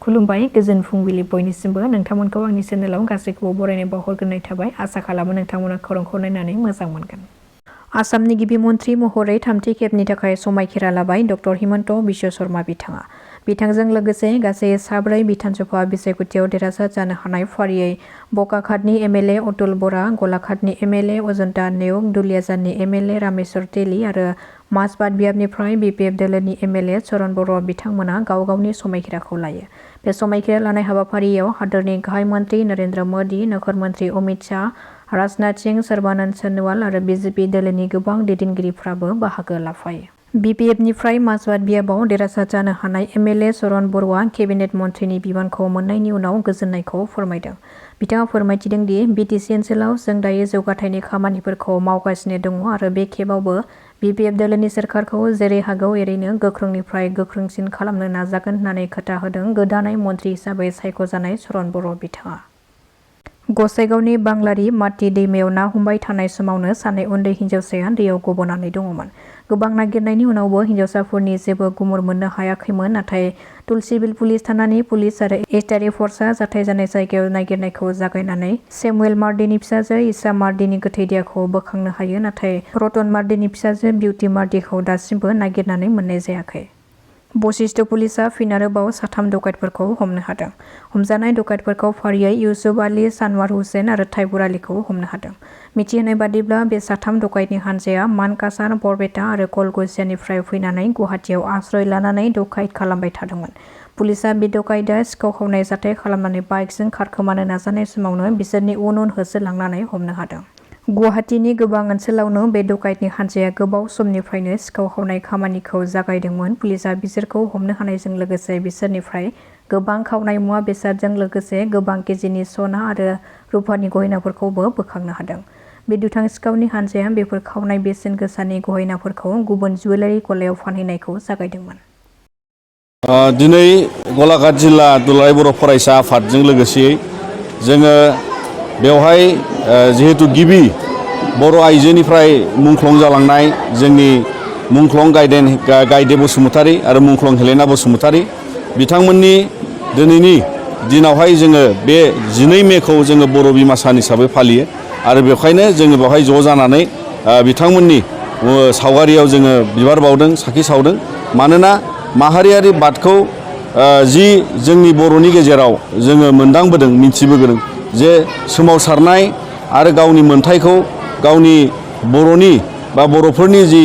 खुलुमबाय गोजोन फुंबिलि बयनिसिमबो नोंथांमोनखौ आंनि चेनेलाव गासैखौबो बरायनाय बावहरग्रोनाय थाबाय आसा खालामो नोंथांमोना खौरांखौ नायनानै मोजां मोनगोन। आसामनि गिबि मन्थ्रि महरै थामथि खेबनि थाखाय समायखिरा लाबाय डक्टर हिमन्त बिश्व शर्मा बिथाङा। बिथांजों लोगोसे गासै 4 बिधानसभा बिसायख'थियाव देरहासार जानो हानाय फारियै बकाखातनि एमएलए अतुल बरा, गलाघाटनि एमएलए अजन्ता नेउग, दुलियाजाननि एमएलए रामेश्वर तेली आरो माजबाद बियाबनिफ्राय बिपिएफ दोलोनि एमएलए चरण बर' बिथांमोना गाव गावनि समायखिराखौ लायो। बे समायखिरा लानाय हाबाफारियाव हादोरनि गाहाय मन्थ्रि नरेन्द्र मोदी, नखर मन्थ्रि अमित शाह, राजनाथ सिंह, सर्बानन्द सोनोवाल आरो बिजेपि दोलोनि गोबां दैदेनगिरिफ्राबो बाहागो लाफायो। बिपिएफनिफ्राय माजबाद बियाबाव देरहासार जानो हानाय एमएलए चरण बर'आ केबिनेट मन्थ्रिनि बिबानखौ मोननायनि उनाव गोजोननायखौ फोरमायदों। बिथाङा फोरमायथिदों दि बिटिसि ओनसोलाव जों दायो जौगाथायनि खामानिफोरखौ मावगासिनो दङ आरो बे खेबावबो बिपिएफ दोलोनि सोरखारखौ जेरै हागौ एरैनो गोख्रोंनिफ्राय गोख्रोंसिन खालामनो नाजागोन होननानै खोथा होदों गोदानै मन्थ्रि हिसाबै सायख'जानाय चरण बर' बिथाङा। गसाइगावनि बांलारि माथि दैमायाव ना हमबाय थानाय समावनो सानै उन्दै हिन्जावसाया दैयाव गबनानै दङमोन। गोबां नागिरनायनि उनावबो हिन्जावसाफोरनि जेबो गुमुर मोननो हायाखैमोन, नाथाय तुलसीबिल पुलिस थानानि पुलिस आरो एसटारि फर्सआ जाथाय जानाय जायगायाव नागिरनायखौ जागायनानै सेमुएल मार्डिनि फिसाजो इसा मार्डिनि गोथै देहाखौ बोखांनो हायो, नाथाय रतन मार्डिनि फिसाजो बिउटि मार्डिखौ दासिमबो नागिरनानै मोननाय जायाखै। बशिष्ट पुलिसआ फिन आरोबाव 3 डकाइतफोरखौ हमनो हादों। हमजानाय डकाइतफोरखौ फारियै इउसुफ आली, सानवार हुसेन आरो थाइबुर आलीखौ हमनो हादों। मिथिहोनाय बादिब्ला बे 3 डकाइतनि हानजाया मानकासार, बरपेटा आरो कलगसियानिफ्राय फैनानै गुवाहाटियाव आश्रय लानानै डकाइत खालामबाय थादोंमोन। पुलिसआ बे डकाइतआ सिखाव खावनाय जाथाय खालामनानै बाइकजों खारखोमानो नाजानाय समावनो बिसोरनि उन उन होसोलांनानै हमनो हादों। गुवाहाटिनि गोबां ओनसोलावनो बे डकाइतनि हानजाया गोबाव समनिफ्रायनो सिखाव खावनाय खामानिखौ जागायदोंमोन। पुलिसआ बिसोरखौ हमनो हानायजों लोगोसे बिसोरनिफ्राय गोबां खावनाय मुवा बेसादजों लोगोसे गोबां केजिनि सना आरो रुफानि गहेनाफोरखौबो बोखांनो हादों। बे दुथां सिखावनि हानजाया बेफोर खावनाय बेसेन गोसानि गहेनाफोरखौ गुबुन जुवेलारि गलायाव फानहैनायखौ जागायदोंमोन। दिनै गलाघाट जिल्ला दुलाराय बर' फरायसा आफादजों लोगोसे जोङो बेवहाय जिहेतु गिबि बर' आइजोनिफ्राय मुंख्लं जालांनाय जोंनि मुंख्लं गायदे बसुमतारी आरो मुंख्लं हेलेना बसुमतारी बिथांमोननि दिनैनि दिनावहाय जोङो बे 12 मेखौ जोङो बर' बिमा सान हिसाबै फालियो आरो बेखायनो जोङो बेवहाय ज' जानानै बिथांमोननि सावगारियाव जोङो बिबार बावदों, साखि सावदों। मानोना माहारियारि बादखौ जि जोंनि बर'नि गेजेराव जोङो मोनदांबोदों, मिथिबोदों जे सोमावसारनाय आरो गावनि मोनथायखौ गावनि बर'नि बा बर'फोरनि जि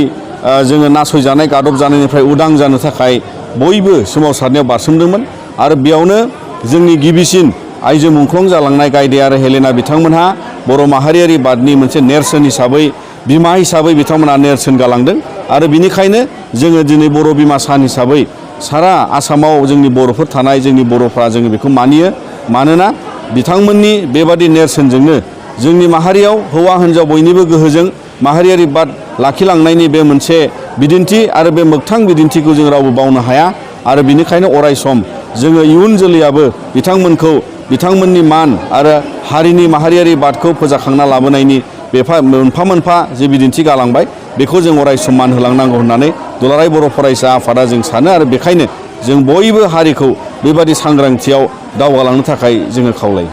जोङो नासयजानाय गादब जानायनिफ्राय उदां जानो थाखाय बयबो सोमावसारनायाव बारसोमदोंमोन आरो बेयावनो जोंनि गिबिसिन आइजो मुंख्लं जालांनाय गायदे आरो हेलेना बिथांमोनहा बर' माहारियारि बादनि मोनसे नेरसोन हिसाबै बिमा हिसाबै बिथांमोना नेरसोन गालांदों आरो बिनिखायनो जोङो दिनै बर' बिमा सान हिसाबै सारा आसामाव जोंनि बर'फोर थानाय जोंनि बर'फ्रा जोङो बेखौ मानियो। मानोना बिथांमोननि बेबादि नेरसोनजोंनो जोंनि माहारियाव हौवा हिन्जाव बयनिबो गोहोजों माहारियारि बाद लाखिलांनायनि बे मोनसे बिदिन्थि आरो बे मोगथां बिदिन्थिखौ जों रावबो बावनो हाया आरो बिनिखायनो अराय सम जोङो इयुन जोलैयाबो बिथांमोनखौ बिथांमोननि मान आरो हारिनि माहारियारि बादखौ फोजाखांना लाबोनायनि मोनफा मोनफा जे बिदिन्थि गालांबाय बेखौ जों अराय सम मान होलांनांगौ होननानै दुलाराय बर' फरायसा आफादा जों सानो आरो बेखायनो जों बयबो हारिखौ बेबादि सांग्रांथियाव दावगालांनो थाखाय जोङो खावलायो।